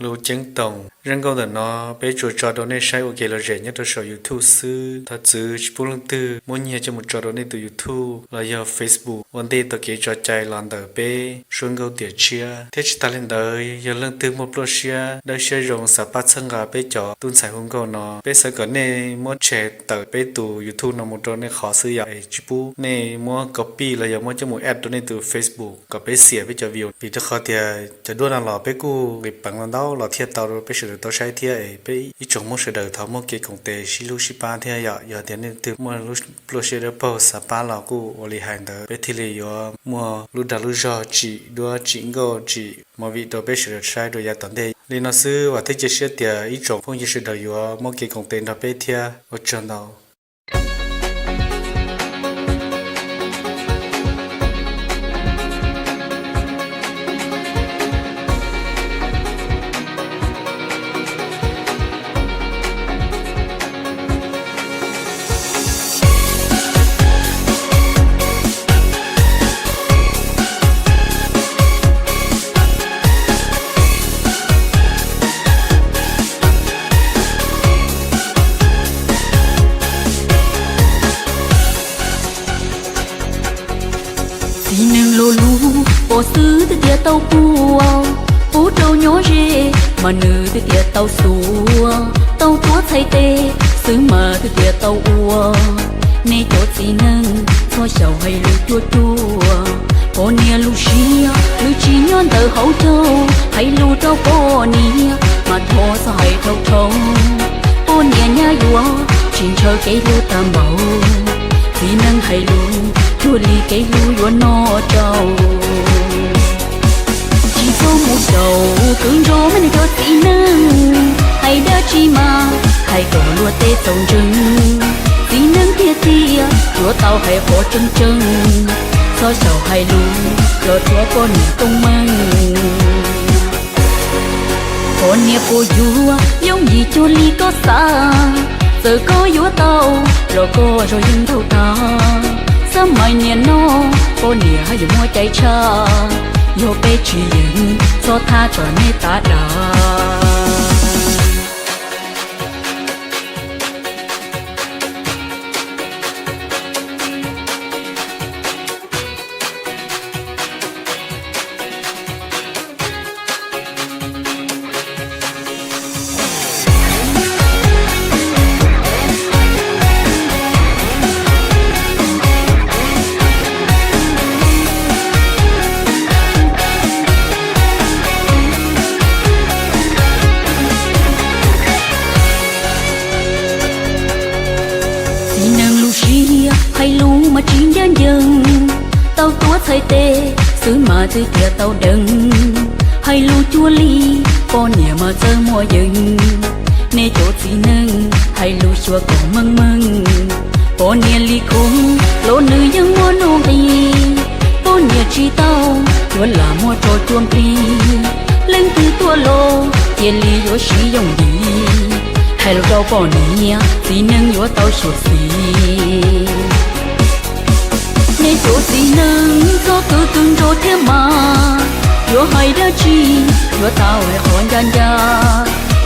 Lus ceeb toom, zaj nkauj ntawm no peb tsuas tso rau nej saib ua kev lom zem nyob rau saum YouTube xwb. Thov txwv tsis pub leej twg muab nyiag coj mus tso rau nej tus YouTube los yog Facebook ua ntej tau kev tso cai los ntawm peb suab nkauj tiam tshiab. Thiab tsis tas li ntawd, yog leej twg muaj pluaj siab dawb siab zoo xav pab txhawb nqa peb cov tub ntxhais hu nkauj no, peb xav kom nej muab share tawm peb tus YouTube no mus rau nej qhov xwb yom, es tsis pub nej muab copy los yog muab coj mus add rau nej tus Facebook kom peb xiam peb cov view, vim rau qhov tias cov duab no los peb kuj nqis peev los ntau los thiaj tau rau peb sawv daws tau saib thiab. Es peb ib tsoom Hmoob sawv daws thov muaj kev koom tes sib hlub sib pab thiab yom. Yog tias nej leej twg muaj lub pluaj siab dawb paug xav pab los kuj ua li hais ntawd, peb thiaj li yuav muaj lub dag lub zog tsim duab tsim nkauj tsim movie rau peb sawv daws saib rau yav tom ntej. Li no xwb, vam thiab cia siab tias ib tsoom phooj ywg sawv daws yuav muaj kev koom tes nrog peb thiab. Ua tsaug ntau. Txiv neej lo lus pom xwb twb tias tau puag, pub rau nyob ze, mas nws twb tias tau xuav, tau tuav txhais tes xwb mas twb tias tau ua. Nej cov txiv neej txhob xyaum hais lus cuag cuag, poj niam lub siab nws tsis nyob ntawm hauv caug, hais lus rau poj niam mas thov txhob hais dhau dhau. Poj niam nyab yuav tsis ntshaw kev hlub tag npaum, txiv neej hais lus cuag li kev hlub yuav noj rau. Tsis txhob mus xyaum kwv nrog me neeg cov txiv neej, hais dab tsi mas hais kom luag tej txaus ntseeg. Txiv neej tiag tiag yuav tau hais qhov tseeb tseeb, txhob xyaum hais lus los rhuav poj niam koob meej. Poj niam puas yuav yooj yim cuag li koj xav, txawm koj yuav tau los koj zog yeej nraug tag. Xab mais niam no poj niam haj yam muaj cai tshaj, yog peb tsis yeem txhob thaj tsam nej tav dag. Txiv neej lub siab hais lus mas tsis ncaj ncees, tau tuav txhais tes xwb mas twb tias tau deev. Hais lus cuag li poj niam mas txawj muaj yeej, nej cov txiv neej hais lus xyuas kom meej meej. Poj niam li khub los nws yeej muaj nuj nqis, poj niam tsis tau yuav lam muaj tso cuag nplig. Leej twg tuaj los cia li yuav siv yooj yim, hais lus rau poj niam txiv neej yuav tau xyuam xim. Nej cov txiv neej txhob kwv kwv nrog thiab mas, yuav hais dab tsi yuav tau hais qhov ncaj ncaj.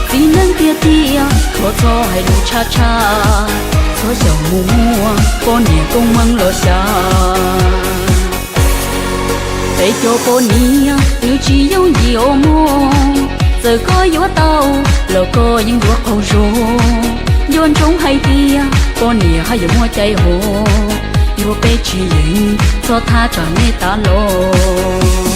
Txiv neej tiag tiag thov txhob hais lus tshaj tshaj, txhob xyaum mus muab poj niam koob meej los xyav. Peb cov poj niam nws tsis yooj yim os mog, txawm koj yuav tau los koj yeej yuav qaug zog. Nco ntsoov hais tias poj niam haj yam muaj cai hov, yog peb tsis yeem txhob thaj tsam nej tav los.